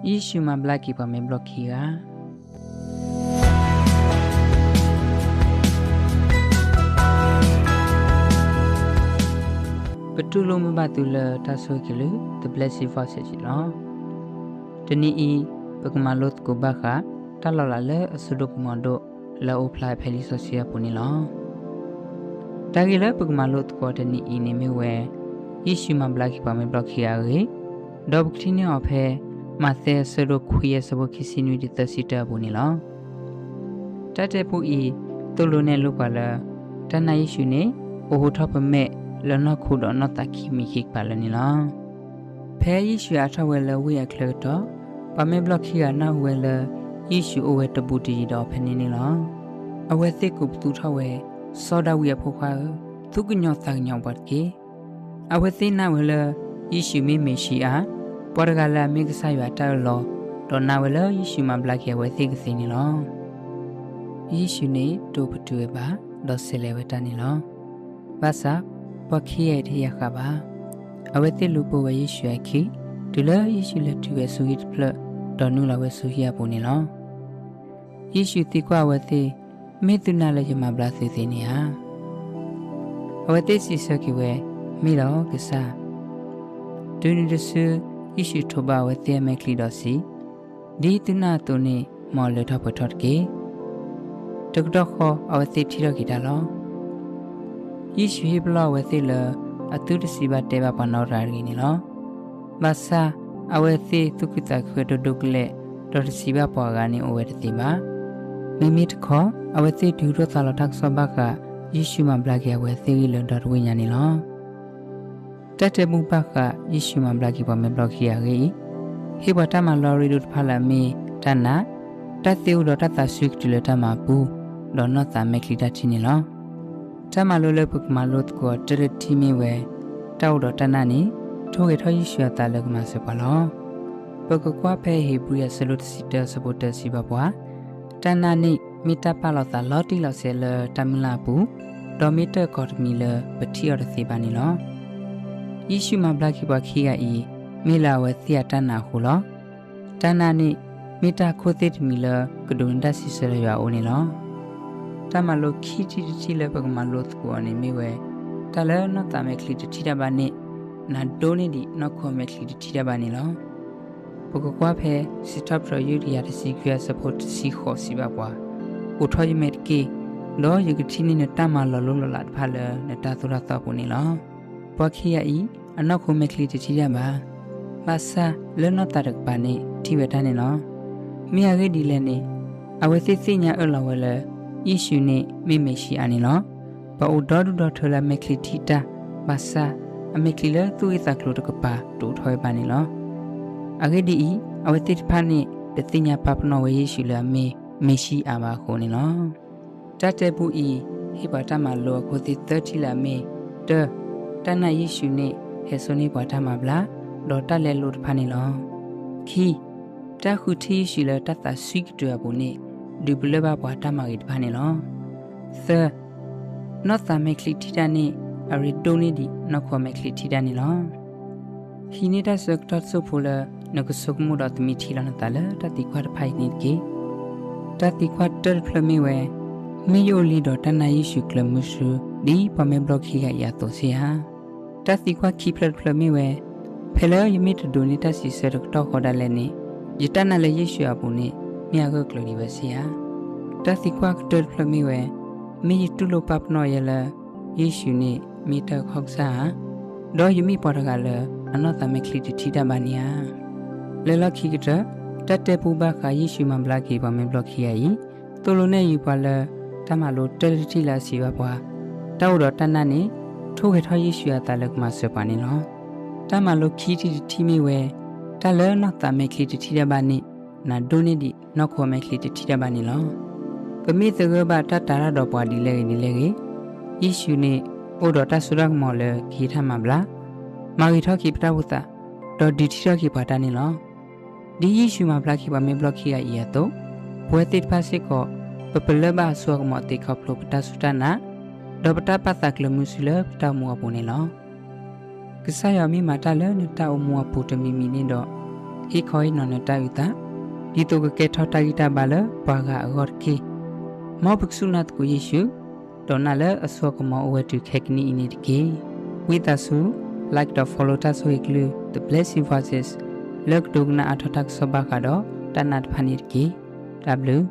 ယ့ၣ်ၡူးမၤဘျါက့ၤပှၤမ့ၢ်ဘျီၣ်ခံဂၤ. ပတူၢ်လိာ်မုာ်ဘၣ်သုလၢတၢ်ဆိၣ်ဂ့ၤက့ၤလၢ The Blessed Voice လီၤ. တနံၤအံၤ ပကမၤလိသကိးဘၣ်ဃး တၢ်လီၤလးလၢအစိဒိၣ်ကမီၤဒိၣ် လၢအအိၣ်ဖျါဖဲလံာ်စီဆှံအပူၤန့ၣ်လီၤ. တၢ်ဂ့ၢ်လၢပကမၤလိသကိးတနံၤအံၤန့ၣ်မ့ၢ်ဝဲ ယ့ၣ်ၡူးမၤဘျါက့ၤပှၤမ့ၢ်ဘျီၣ်ခံဂၤအဂ့ၢ်, ဒီးပကထံၣ်န့ၢ်အီၤဖဲ မးသဲအဆၢဒိၣ်ခွံအဆၢဖိခံဆံနွံတုၤသၢဆံတၢအပူၤန့ၣ်လီၤ. တၢ်တဲပူအံၤ သိၣ်လိနဲၣ်လိပှၤလၢ တၢ်နာ်ယ့ၣ်ၡူးန့ၣ် အိၣ်ဟူးထီၣ်ပမဲာ်လၢနီၢ်ခိဒီးနီၢ်သးခံမံၤခံကပၤလၢာ်န့ၣ်လီၤ. ဖဲယ့ၣ်ၡူးအါထီၣ်ဝဲလၢဝ့ၢ်အချၢကတီၢ်, ပှၤမ့ၢ်ဘျီၣ်ခံဂၤနၢ်ဟူဝဲလၢ ယ့ၣ်ၡူးအိၣ်ဝဲတဘူးတယံၤဒီးအီၤဖဲန့ၣ်န့ၣ်လီၤ. အဝဲသ့ၣ်ကိးပသူထီၣ်ဝဲ, စီၤဒၤဝံးအဖိခွါဧၢ, သူၣ်ကညီၤသးကညီၤပှၤတက့ၢ်. အဝဲသ့ၣ်နာ်ဝဲလၢ ယ့ၣ်ၡူးမ့ၢ်မ့ၤၡံအၤ, ပှၤတဂၤလၢအမ့ၢ်ကစၢ်ယွၤအတၢ်အၢၣ်လီၤ, ဒီးနာ်ဝဲလၢယ့ၣ်ၡူးမၤဘျါက့ၤအဝဲသ့ၣ်ကသ့န့ၣ်လီၤ. ယ့ၣ်ၡူးန့ၣ်တအိၣ်ပတုာ်ဝဲဘၣ်, ဒီးစဲးလဲၤဝဲတၢ်န့ၣ်လီၤ. ဘၣ်ဆၣ်, ပှၤခံဂၤအံၤတယာ်ဃာ်ဘၣ်. အဝဲသ့ၣ်လူၤပိာ်ဝဲယ့ၣ်ၡူးအခံ, တုၤလၢယ့ၣ်ၡူးလဲၤတုၤဝဲဆူဟံၣ်တဖျၢၣ်, ဒီးနုာ်လီၤဝဲဆူဟံၣ်အပူၤန့ၣ်လီၤ. ယ့ၣ်ၡူးသံကွၢ်အဝဲသ့ၣ်, မ့ၢ်သုနာ်လၢယမၤဘျါသုသ့န့ၣ်ဧါ. အဝဲသ့ၣ်စံးဆၢက့ၤဝဲ, မ့ၢ်လီၤကစၢ်. တုၤနုၤတစု, ယ့ၣ်ၡူးထိးဘၣ်အဝဲသ့ၣ်အမဲာ်ချံဒီးစံး, ဒ်သုနာ်အသိးန့ၣ်, မ်အလၢထီၣ်ပှဲၤထီၣ်တက့ၢ်. တကတီၢ်ဃီအဝဲသ့ၣ်ထံၣ်ထီၣ်က့ၤတၢ်လီၤ. ယ့ၣ်ၡူးဟ့ၣ်ပလီၢ်အဝဲသ့ၣ်လၢ အသုတစံးဘၣ်တဲဘၣ်ပှၤနီတဂၤတဂ့ၤန့ၣ်လီၤ. ဘၣ်ဆၣ်, အဝဲသ့ၣ်သူၣ်ခုသးခုဝဲဒိၣ်ဒိၣ်ကလဲာ်, ဒီးတစံးဘၣ်ပှၤဂၤန့ၣ်အိၣ်ဝဲတသ့ဘၣ်. မ့မ့ၢ်တခီ, အဝဲသ့ၣ်ဒုးဒိၣ်သးလီၤတၢ်ကစီၣ်ဘၣ်ဃး ယ့ၣ်ၡူးမၤဘျါက့ၤအဝဲသ့ၣ်ဂ့ၢ်လၢဒီတဝ့ၢ်ညါန့ၣ်လီၤ. တၢ်တဲပူဘၣ်ဃး ယ့ၣ်ၡူးမၤဘျါက့ၤပှၤမ့ၢ်ဘျီၣ်ခံဂၤအဂ့ၢ်အံၤ, ဟ့ၣ်ပှၤတၢ်မၤလိအရ့ဒိၣ်တဖၣ်လၢအမ့ၢ်တၢ်နာ်, တၢ်သ့အိၣ်ဒီးတၢ်သးဆှံကတုၤလၢတၢ်မၤအပူၤ, ဒီးနီၢ်သးမဲာ်ချံတၢ်ထံၣ်န့ၣ်လီၤ. တၢ်မၤလိလၢပကမၤလိသကိးတၢ်တထံၣ်မ့ၢ်ဝဲ, တၢ်အိၣ်ဒီးတၢ်နာ်န့ၣ် ထိၣ်ဂဲၤထီၣ်ယ့ၣ်ၡူးအသးလၢကမၤစၢၤပှၤလီၤ. ပကကွၢ်ဖဲဧ့ၤဘြံၤအဆၢဒိၣ်တဆံတၢအဆၢဖိတၢစံးဘၣ်ပှၤ, တၢ်နာ်န့ၣ် မ့ၢ်တၢ်ပာ်လီၤသးလီၤတံၢ်လီၤဆဲးလၢတၢ်မုၢ်လၢ်အပူၤ, ဒီးမ့ၢ်တၢ်ကီတမံၤလၢပထံၣ်အီၤတသ့ဘၣ်န့ၣ်လီၤ. ယ့ၣ်ၡူးမၤဘျါက့ၤပှၤခံဂၤအံၤ, မ့ၢ်လၢအဝဲသ့ၣ်အတၢ်နာ်အဃိလီၤ. တၢ်နာ်န့ၣ် မ့ၢ်တၢ်အခိၣ်သ့ၣ်တမံၤလၢကဒိးန့ၢ်တၢ်စံးဆၢလၢယွၤအအိၣ်န့ၣ်လီၤ. တၢ်မၤလိခံထံၣ်တထံၣ်လၢပကမၤလိသကိးအီၤန့ၣ်မ့ၢ်ဝဲ, တၢ်လၢနီၢ်သးမဲာ်ချံတထံၣ်တၢ်ဘၣ်န့ၣ်, နၤဒိးန့ၢ်ဒံးနီၢ်ခိမဲာ်ချံတထံၣ်တၢ်ဘၣ်န့ၣ်လီၤ. ပကကွၢ်ဖဲစံးထီၣ်ပတြၢၤ ယုၢ်တကယၤတဆံခွံအဆၢဖိတဆံဃိးစံးဘၣ်ပှၤ, အိးထီၣ်ယမဲာ်တက့ၢ်, ဒီးယကထံၣ်န့ၢ်နတၢ်မၤလီၤလိၢ်လီၤလးတဖၣ်လၢနတၢ်သိၣ်တၢ်သီအပူၤန့ၣ်လီၤ. ပှၤခံဂၤအံၤ အနီၢ်ခိမဲာ်ချံတထံၣ်တၢ်ဘၣ်, ဘၣ်ဆၣ်လၢနီၢ်သးတကပၤန့ၣ်ထံၣ်ဝဲတၢ်န့ၣ်လီၤ. မ့ၢ်အဂ့ၢ်ဒ်လဲၣ်န့ၣ်, အဝဲသ့ၣ်သ့ၣ်ညါအၢၣ်လီၤဝဲလၢ ယ့ၣ်ၡူးန့ၣ်မ့ၢ်မ့ၤၡံအၤန့ၣ်လီၤ. ပှၤအိၣ်ဒီဒူၣ်ဒီထၢလၢအမဲာ်ချံထံၣ်တၢ်, ဘၣ်ဆၣ်အမဲာ်ချံလၢသူၣ်ဂ့ၢ်သးကျိၤတကပၤတအိၣ်ထီၣ်ဝဲဘၣ်န့ၣ်လီၤ. အဂ့ၢ်ဒ်အံၤ, အဝဲသ့ၣ်တဖၣ်န့ၣ် တသ့ၣ်ညါပာ်ပနီၣ်ဝဲယ့ၣ်ၡူးလၢအမ့ၢ်မ့ၤၡံအၤဘၣ်အဃိန့ၣ်လီၤ. တၢ်တဲပူအံၤ ဟ့ၣ်ပှၤတၢ်မၤလိအခိၣ်သ့ၣ်သၢထံၣ်လၢအမ့ၢ်, တၢ, တၢ်နာ်ယ့ၣ်ၡူးန့ၣ် ဟဲစိန့ၢ်ပှၤတၢ်မၤဘျါ, ဒီးတၢ်လဲလိာ်တဖၣ်န့ၣ်လီၤ. ခံ, တၢ်ဃုထံၣ်ယ့ၣ်ၡူးလၢတၢ်သးဆှံကတုၤအပူၤန့ၣ် ဒုးပလၢၢ်ဘၣ်ပှၤတၢ်မၤဂ့ၤတဖၣ်န့ၣ်လီၤ. သၢ, နီၢ်သးမဲာ်ချံထံၣ်တၢ်န့ၣ် အရ့ဒိၣ်န့ၢ်ဒံးနီၢ်ခိမဲာ်ချံထံၣ်တၢ်န့ၣ်လီၤ. ဟံးန့ၢ်တၢ်ဆၢကတီၢ်တစိၢ်ဖိလၢ နကဆိကမိၣ်ဒီးသမံထံလီၤနသးလၢတၢ်သံကွၢ်တဖၣ်အံၤန့ၣ်တက့ၢ်. တၢ်သံကွၢ်တၢၢ်တဖျၢၣ်မ့ၢ်ဝဲ, မ့ၢ်ယအိၣ်လံဒီးတၢ်နာ်ယ့ၣ်ၡူးကျၢၤမုဆူ ဒ်ပှၤမ့ၢ်ဘျီၣ်ခံဂၤအံၤအသိးစ့ၢ်ဧါ. တၢ်သံကွၢ်ခံဖျၢၣ်တဖျၢၣ်မ့ၢ်ဝဲ, ဖဲလၢယမ့ၢ်တဒိးန့ၢ်တၢ်စံးဆၢတကတီၢ်ဃီဒၣ်လဲာ်န့ၣ်, ယတၢ်နာ်လၢယ့ၣ်ၡူးအပူၤန့ၣ် မ့ၢ်အဂၢၢ်ကျၢၤဒံးဝဲစ့ၢ်ဧါ. တၢ်သံကွၢ်ကတၢၢ်တဖျၢၣ်မ့ၢ်ဝဲ, မ့ၢ်ယတူၢ်လိာ်ပာ်ပနီၣ်ယဲလၢ ယ့ၣ်ၡူးန့ၣ်မ့ၢ်တၢ်ခီၣ်ကစၢ်ဧါ, ဒီးယမ့ၢ်ပှၤတဂၤလၢအနီၢ်သးမဲာ်ချံတထံၣ်တၢ်ဘၣ်န့ၣ်ဧါ. လၢလီၢ်ခံကတၢၢ်, တၢ်တဲပူဘၣ်ဃးယ့ၣ်ၡူးမၤဘျါက့ၤပှၤမ့ၢ်ဘျီၣ်ခံဂၤအံၤ, သိၣ်လိနဲၣ်ယုာ်ပှၤလၢ တၢ်မၤလိတၢၢ်တထံၣ်လၢအစံးဘၣ်ပှၤ, တၢ်အိၣ်ဒီးတၢ်နာ်န့ၣ် ထိၣ်ဂဲၤထီၣ်ယ့ၣ်ၡူးအသးလၢကမၤစၢၤပှၤန့ၣ်လီၤ. တၢ်မၤလိခံထံၣ်တထံၣ်မ့ၢ်ဝဲ, တၢ်လၢနီၢ်သးမဲာ်ချံတထံၣ်တၢ်ဘၣ်န့ၣ်, နၤဒိးန့ၢ်ဒံးနီၢ်ခိမဲာ်ချံတထံၣ်တၢ်ဘၣ်န့ၣ်လီၤ. ပမ့ၢ်သဂၢၢ်ဘၣ်တၢ်တာ်တၢ်ဒီးပှၤဒ်လဲၣ်ဂ့ၤဒ်လဲၣ်ဂ့ၤ, ယ့ၣ်ၡူးန့ၣ် အိၣ်ဒီးတၢ်စိတၢ်ကမီၤလၢကဟ့ၣ်တၢ်မၤဘျါ, မၤဂ့ၤထီၣ်က့ၤပတၢ်အိၣ်သး, ဒီးဒုးထံၣ်ထီၣ်က့ၤပှၤတၢ်န့ၣ်လီၤ. ဒ်ယ့ၣ်ၡူးမၤဘျါက့ၤပှၤမ့ၢ်ဘျီၣ်ခံဂၤအံၤအသိး, ပဝဲသ့ၣ်တဖၣ်စ့ၢ်ကီး ပပလၢၢ်ဘၣ်အစိအကမီၤသ့ခီဖျိပတၢ်စူၢ်တၢ်နာ်, ဒီးပတၢ်ပာ်သးကျၢၤမုဆူလၢပတၢ်အိၣ်မူအပူၤန့ၣ်လီၤ. ကစၢ်ယွၤမ့ၢ်မၤတၢ်လၢနတၢ်အိၣ်မူအပူၤတမံၤမံၤန့ၣ်ဒီး, ဟ့ၣ်ခီဟ့ၣ်နီၤနတၢ်အုၣ်သး, ဒ်သိးကကဲထီၣ်တၢ်ဂံၢ်တၢ်ဘါလၢပှၤဂၤအဂီၢ်တက့ၢ်. မ်ပကစူၢ်နာ်သကိးယ့ၣ်ၡူး, ဒီးနာ်လၢအစိအကမီၤအိၣ်ဝဲတုၤခဲကနံၣ်အံၤန့ၣ်တက့ၢ်. ဝံသးစူၤ like ဒီး follow တၢ်ဆိၣ်ဂ့ၤကလုၢ် The Blessing Voices လၢကဒိကနၣ်အါထီၣ်တၢ်ကစီၣ်ဘၣ်ဃးဒီးတၢ်နာ်တဖၣ်န့ၣ်တက့ၢ်. တၢ်ဘျုး